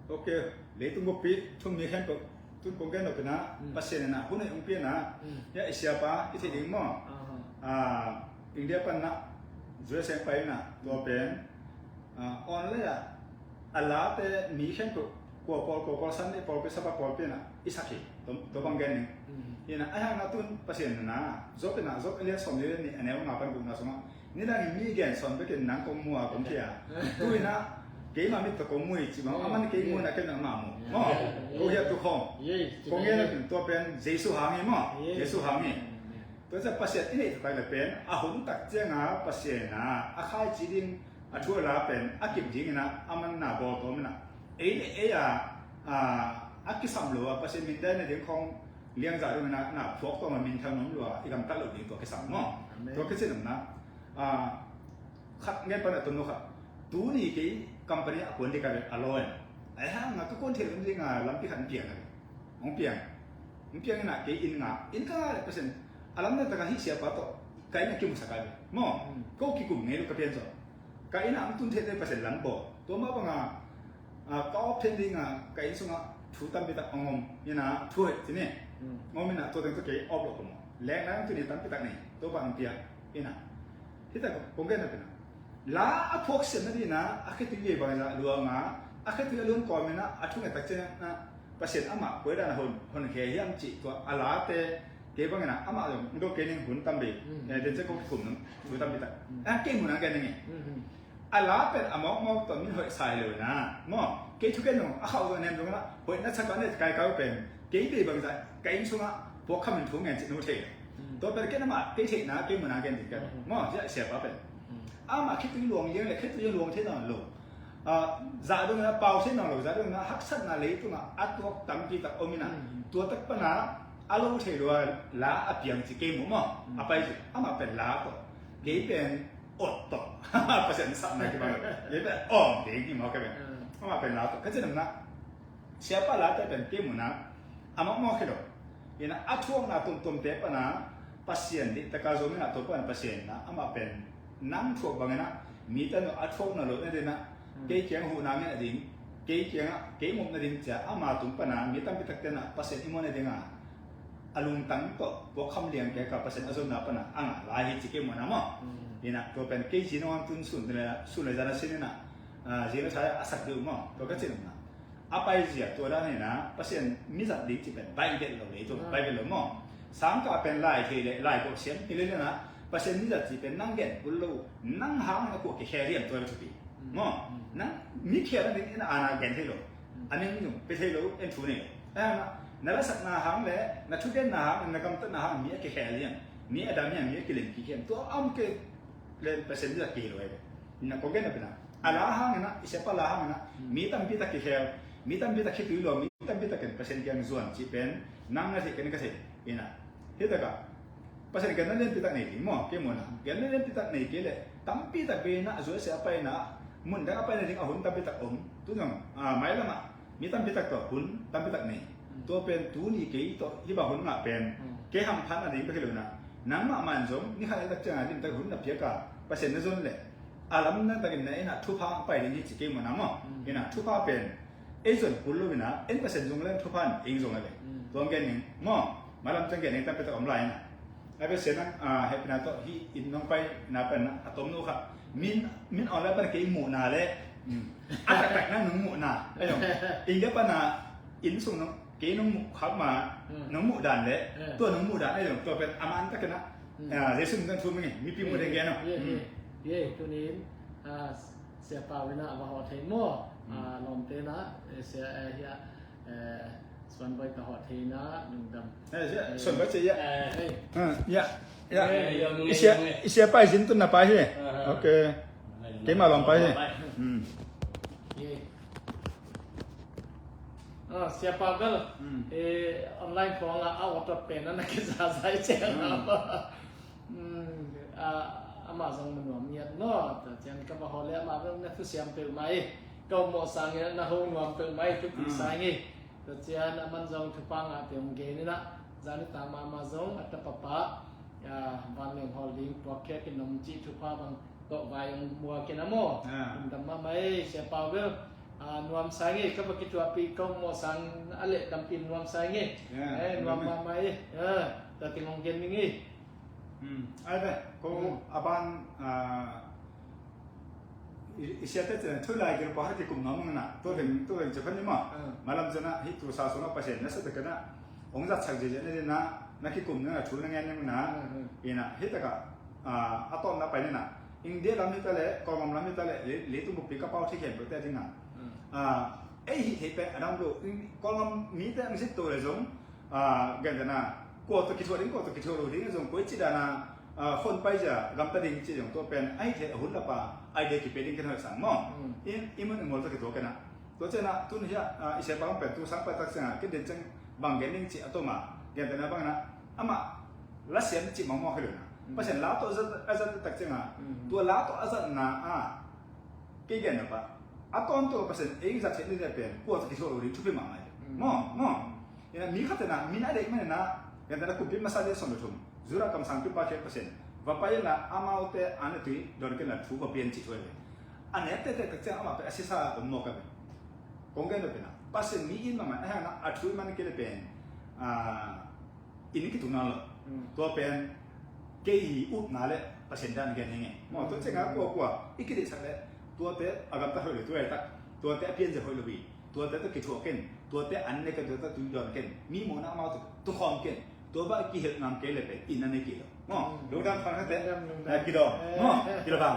Ok, leitung buppi thung mi khen ko tun kong gen no pena, Pasian na, hun ai ong pia na, ya isia pa, ite ding mo. Ah, India pan na, U S A pai na, tua pen, ah, online a, a la te mi khen ko, ko pol, ko pol san, ko pol pe sa pa pol pe na, i sak hi, to, to bang gen ni. Ina, ai hang na tun Pasian na, zo pe na, zo pe le som le ni, ane nga pan ko na soma. Nidang in mi gen son pe ken nang kong mu a kong khia. Tuina, keima mit to kong mu i chi ma, aman kei mu na ken nang ma mu. Mo, ko khia tu khong. Kong gen na tua pen Jesu hang i mo. Jesu hang i. Tua cha Pasian i nei ta le pen, a hun tak chiang a Pasian na, a khai chi ding, a thu la pen, a kim ding na, aman na bol to na. Ei le ei a, a, a kisam lo a Pasian min dai na ding khong, liang za ding na, na phuak to ma min thang nom lua, i gam tat lo ding tua kisam mo. Tua kichi nom na. A, khat ngen pan a tun no khat. Tuni kei company a kuan di ka a loan. Ai ha nga ka kuan thil ding a lampi khat piang. Ong piang. Ong piang na kei in nga. In ka le Pasian. A lam na ta ka hi sia pa to. Kai na kim sa ka le. Mo. Ko ki kum nge lu ka pian so. Ka in a ang tun the de Pasian lam bo. Tua ma pa nga. A, ka op then ding a, ka in sunga thu tampi tak ong om, ina thu he, tini. Ong om ina, tua teng tua kei op lo ko mo. Lek na tuni tampi tak ni, tua bang pia, ina. Hita ko, kong gen na pina. La a phuak siam na ding na, a khe tui ye bang la luang a, a khe tui a luang ko mina, a thu nge tak che na, Pasian ama, ko da na hon, hon khe hiam chi, tua a la te, ke bang na, ama lo, ndo ke ning hun tambi. Eh, den che ko kum no, thu tampi tak. A ke mu na ke ning. A la pen a mawk mawk ton min hoi sai lo na. Mo, kei thu ken no, a khau to nem jong na. Hoi na chaka ne kai kau pen. Kei be bang za, kai in sunga, pok kham min thu ngen chi no the. To pen ken ma, kei the na, kei mu na ken di kan. Mo, ja sia pa pen. Ama khe tu luang yeng le, khe tu luang the na lo. A, za dong na pau the na lo, za dong na haksat na le tu na, a tuak tampi tak om ina. Tua tak pa na, a lo the lo la a piang chi kei mu mo. A pai chi, ama pen la to. Kei pen ອດຕໍ່ ປະເຊັນສັບໃນທີ່ວ່າເລີຍແບບອອກເອງທີ່ໝໍແກເປັນ ເພາະວ່າເປັນລາວ ກະຈະນຳນະ ເສຍປະລາວແຕ່ເປັນເກມໝູນະ ອາມອກໝໍເຂດດອກ ເຫັນນະ ອາທວງນາຕົມໆ ເຕປະນາ ປະເຊນດິ ຕະກາໂຈມິນະ ຕົມປະນາ ປະເຊນນະ ອາມາເປັນ ນັ່ງທວກບັງເຫັນນະ ມີແຕ່ອາທວງນະໂລດເດນະ ເກກຽງຫູນາເມນອະດິງ ເກກຽງ ເກມຸມນະດິງຈະອາມາຕຸງປະນາ ມີຕຳປິຕະເຕນະ ປະເຊນອີໂມນະດິງອາ ອາລຸງຕັງໂຕ ພວກຄຳລຽງແກ່ກັບປະເຊັນອາຊົນນາປະນາ ອັງຫຼາຍເຮັດຊິເກມວນາມອ ນີ້ນະ ຕົວເປັນເກຈິນອນຕຸນຊຸນເນຍ ຊຸນເນຍຈານະຊິນນະ ອາ ຈິນະຊາຍອາສັກເດີມອ ຕົວກະຊິນນະ ອາໄປເຈຍຕົວດານນີ້ນະ ປະເຊັນມີຈັດດີຈິເປັນໃບເບັດໂລເລຕົວໃບເບັດໂລມອ ສາມກະເປັນຫຼາຍເທເລຫຼາຍໂປເຊັນນີ້ເລີຍນະ ປະເຊັນມີຈັດຈິເປັນນັ່ງແກ່ນກຸນໂລ ນັ່ງຫາງນະພວກແກ່ແຄລຽມຕົວທຸກປີ ເນາະ ອືມ ນະ ມີແຄ່ນັ້ນເອງ ອານາແກນເທໂລ ອືມ ອັນນີ້ມັນຢູ່ ເປເທໂລ ເອັນທູນີ້ ແລ້ວນະ ນະລະສັກນາຫັງແລະ ນະທຸເກນນາຫັງ ນະກຳຕະນາຫັງ ມີແກ່ແຄລຽງ ມີອາດາມຍັງ ມີກິເລນກິເຄນ ຕົວອຳເກເລນເປີເຊັນເລືອກເກໂລ ນະ ກອງແກນນະເປັນນະ ອາລາຫັງນະ ອິເຊປາລາຫັງນະ ອືມ ມີຕຳປິຕະກິແຄ ມີຕຳປິຕະຄິຕຸຍໂລ ມີຕຳປິຕະເກັນ ເປີເຊັນກຽງຈວນ ຈິເປັນ ນຳນະທິເກັນກະເສດ ເອນະ ເຮັດຕະກະ ປະເຊັນແກນນັ້ນເລ່ນປິຕັກເນ ໝໍ ເກມໂມນະ ແກນນັ້ນເລ່ນປິຕັກເນເກແລະ ຕຳປິຕະເບນະ ອາໂຊເອເຊຍອາໄປນະ ມຸນດັງອາໄປນະດິງ ອາຫຸນຕຳປິຕະອົມ ຕຸນອງ ອາ ໄມລະມະ ມີຕຳປິຕະກອບຫຸນ ຕຳປິຕະເນ ຕົວເປັນຕູນີເກໂຕ ຮິບາຫຸນງະເປັນ ເກຫຳພັນອະດິງໄປເຄໂລນະ ນຳມະມານສົມ ນິຂະໄລຕັກຈະງາດິນຕະຫຸນນະເປຍກາ ປະເຊັນນະຈົນແລະ ອາລຳນະຕະກິນນະ ເອນະ ທຸພາໄປດິງ ເອນະ ທຸພາເປັນ ເອຈວນຄຸນໂລເວນາ ເອັນເປີເຊັນຈົງແລນທຸພານ ເອງຈົງລະເວ ຕົວແກນນີ້ ໝໍ ມາລຳຈັງແກນນີ້ຕາມໄປຕະອອມລາຍນະ ອາເປເຊນນະ ອາ ເຮັດເປັນນາໂຕ ຮີອິນນ້ອງໄປນາເປັນນະ ອາຕົມໂນຄະ ມິນ ມິນອອນລາຍປະເກໝູນາແລະ ອືມ ອາຕະກັກນະໜຶງໝູນາ ອາຍົງ ອິງເດປະນາ ອິນຊຸງນ້ອງ ເກນ້ອງໝູຄັບມາ ນ້ອງໝູດານແລະ ຕົວນ້ອງໝູດານ ອາຍົງ ຕົວເປັນອາມານຕະກະນະ ອືມ ອາ ເລຊຸງຕັນທູມນີ້ ມີປີໝູແດງແກນເນາະ ເຢ ເຢ ໂຕນີ້ ອາ ເສຍປາເວນາ ອາວາຮອດເທໂມ ອືມ ອາ ລອມເຕນາ ເອເຊຍ ເອເຊຍ ເອີ ສວນໄວຕະຫອດເທນາ ໜຶ່ງດຳ ເອີ ສວນໄວເຊຍ ເອີ ເອີ ເອີ ເອີ ເອີ ເຊຍ ເຊຍປາຍຊິນຕຸນນະປາຍເຮ ເອີ ໂອເຄ ເກມາລອມປາຍເຮ ອືມ ເອີ ເອີ ເສຍປາເວນາ ອືມ ເອີ ອອນລາຍຂອງລາວ ອາວອດຕະເປນນັ້ນນະ ກິສາໄຊແຈງ ອືມ ອືມ ອາ ອາມາຊອງມານວມງຽດເນາະ ຕາຈຽນກະບະຮອດແລ້ວ ມາເບິ່ງນະ ທຸສຽມເປີໃໝ່ ເກົາໝໍສາງງຽດນະ ໂຮງນວມເປີໃໝ່ ທຸກປີສາງງຽດ ຕາຈຽນອາມັນຊອງທຸປາງອາເປັນເກນີ້ນະ ຈານິຕາມາມາຊອງ ອັດຕະປະປາ ອາ ວານເລງຮອລລິງ ປວກແຄກິນນົມຈິທຸພາບັງ ເກາະວາຍອົງບົວເກນະໂມ ອາ ດຳມາໄມ ເຊຍປາເວລ ອາ ອາ ນວມສາຍເງ ກໍບໍ່ຄິດວ່າປີກອງໝໍສັງອາເລດຳປິນນວມສາຍເງ ເອີ ນວມມາໃໝ່ ເອີ ຕາຕິງອງເຢັນນີ້ ອືມ ອາເດ ກໍ ອືມ ອາບານ ອາ ອາເຊຍເຕ ເອີ ທຸລາຍກິໂລປາຮະຕິກຸມນອມນະ ໂຕເປັນ ໂຕເປັນຈະພັນນີ້ມາ ເອີ ມາລຳຈະນະ ຫິຕຸສາສຸນະປະເຊນ ນະສະຕະກະນະ ອົງຈັດສັກເຈເຈນະ ນະ ນະກິກຸມນະ ທຸນະແງນນະ ເອີ ເອີ ອີນະ ຫິຕະກະ ອາ ອາຕອນນະໄປນີ້ນະ ອິງເດລຳຫິຕະແລ ກອງອຳລຳຫິຕະແລ ເລ ເລຕຸບຸປິກະເປົາທີ່ເຂນເປີແຕຈິງນະ ອືມ ອາ ເອຫິເທເປ ອະດຳໂລ ກອງອຳມີແຕ່ອັງສິດໂຕເລຊົງ ອາ ແກນຕະນາ ກົວຕະກິໂທລິງ ກົວຕະກິໂທໂລລິງ ຊົງກົວຈິດານາ ອາ ຄົນໄປຈະກຳຕະດິງຈິຢອງຕົວເປັນ ໄອເທອະຫຸນລະປາ ໄອເດກິເປດິງກັນເຮີສັງໝໍ ອືມ ອີ ອີມັນໂມຕະກິໂທກັນນະ ຕົວເຈນະ ຕຸນເຮຍ ອາ ອີເຊປາງແປນຕູສັງປະຕັກສະຫາ ກິເດນຈັ່ງ ບາງແກນນິງຈິອາໂຕມາ ແກນຕະນາບັງນະ ອາມາ ລະເຊນຈິມາມອກໃຫ້ເລີຍນະ ອືມ ປະເຊັນລາໂຕອາຈານ ອາຈານຕັກເຈງອາ ອືມ ຕົວລາໂຕອາຈານນາອາ ເກແກນນະປະ ອາຕອນໂຕປະເຊັນເອງຈັກເຊັນນີ້ເປັນ ກົວຕະກິໂທໂລລິງທຸພິມາໄມ ອືມ ໝໍ ໝໍ ເນຍ ມີຄັດເຕນະ ມີນາເດກມາເນຍນະ ແກນຕະນາກຸມປິມາຊາເດສົມທຸມ ຈຸລາກຳສັງປິປາເຄປະເຊັນ ວາປາຍະນາ ອາມາວເຕ ອານະຕຸຍ ດອນເກນນະ ທູກະປ່ຽນຈິໂທເລ ອາເນເຕເຕ ຕະເຈງອາມາເປ ອາຊິຊາ ອມມອກະເປັນ ກອງແກນເປັນນະ ປະເຊັນມີອິນມາມາ ອາຫານນະ ອາທຸຍມັນເກເລເປັນ ອາ ອິນກິຕຸງນາລະ ອືມ ຕົວເປັນເກອີອຸນາແລະ ປະເຊັນດານແກນເຮງ ໝໍ ຕົວເຈງອາ ອືມ ກົວ ກົວ ອິກິເດຊັກແລະ ຕົວເຕ ອາກຳຕະເຮີເລ ຕົວເອຕັກ ຕົວເຕອະປ່ຽນຈະເຮີລະວີ ຕົວເຕຕະກິໂທເກັນ ຕົວເຕອັນເນກະຕົວຕະຕຸຍດອນເກັນ ມີໂມນາມາວຕຸຄອມເກັນ ຕົວບາກິເຮັດງາມເກເລເປັນ ອິນນາເນກິລະ ໝໍ ອືມ ລົງດຳຟັງແທ້ ເອີ ກິໂລ ເອີ ໝໍ ກິໂລບາງ